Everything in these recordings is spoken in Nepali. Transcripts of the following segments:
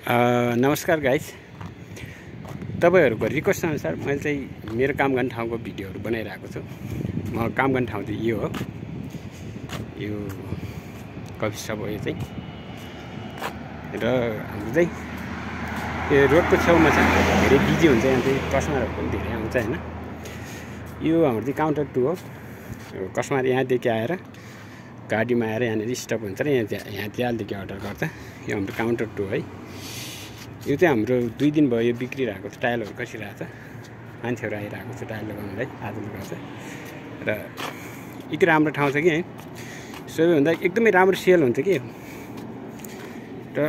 नमस्कार गाइस, तपाईहरुको रिक्वेस्ट अनुसार मैले चाहिँ मेरो काम गर्ने ठाउँको भिडियोहरु बनाइरहेको छु। म काम गर्ने ठाउँ चाहिँ यो हो, यो कफी सप हो यो चाहिँ। र हाम्रो चाहिँ यो रोडको छेउमा छ, धेरै बिजी हुन्छ यहाँ चाहिँ, कस्टमरहरु पनि धेरै आउँछ हैन। यो हाम्रो चाहिँ काउन्टर 2 हो। यो कस्टमर यहाँदेखि आएर गाडीमा आएर यहाँनिर स्टप हुन्छ र यहाँ त्यहाँदेखि अर्डर गर्छ। यो हाम्रो काउन्टर 2 है। यो चाहिँ हाम्रो 2 दिन भयो यो बिग्रिरहेको छ, टाइलहरु कसिरहेको छ, मान्छेहरु आइरहेको छ टाइल लगाउनलाई आजले गर्छ। र यति राम्रो ठाउँ छ कि है, सबैभन्दा एकदमै राम्रो सेल हुन्छ कि। र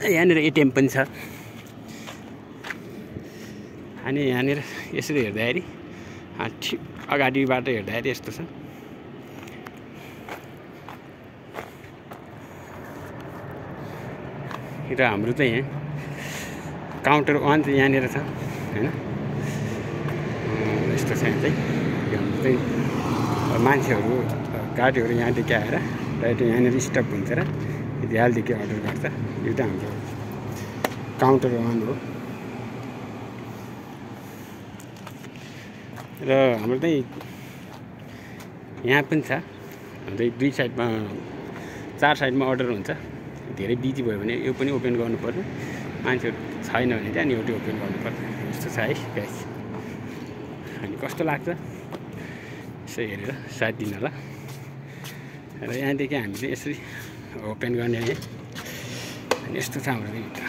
यहाँनिर एटिएम पनि छ। अनि यहाँनिर यसरी हेर्दाखेरि ठिक अगाडिबाट हेर्दाखेरि यस्तो छ। र हाम्रो चाहिँ यहाँ काउन्टर 1 चाहिँ यहाँनिर छ हैन। यस्तो छ यहाँ चाहिँ। यो हाम्रो चाहिँ मान्छेहरु गाडीहरु यहाँदेखि आएर डाइरेक्ट यहाँनिर स्टप हुन्छ र यहाँदेखि अर्डर गर्छ। यो चाहिँ हाम्रो काउन्टर 1 हो। र हाम्रो चाहिँ यहाँ पनि छ, हाम्रो 2 साइडमा 4 साइडमा अर्डर हुन्छ। धेरै बिजी भयो भने यो पनि ओपन गर्नुपर्छ, मान्छेहरु छैन भने चाहिँ अनि एउटै ओपन गर्नुपर्छ। यस्तो छ है गाइस। अनि कस्तो लाग्छ यसो हेरेर साथ दिन होला। र यहाँदेखि हामी चाहिँ यसरी ओपन गर्ने है। अनि यस्तो छ हाम्रो भित्र।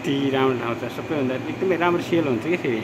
यति राम्रो ठाउँ छ, सबैभन्दा एकदमै राम्रो सेल हुन्छ कि फेरि।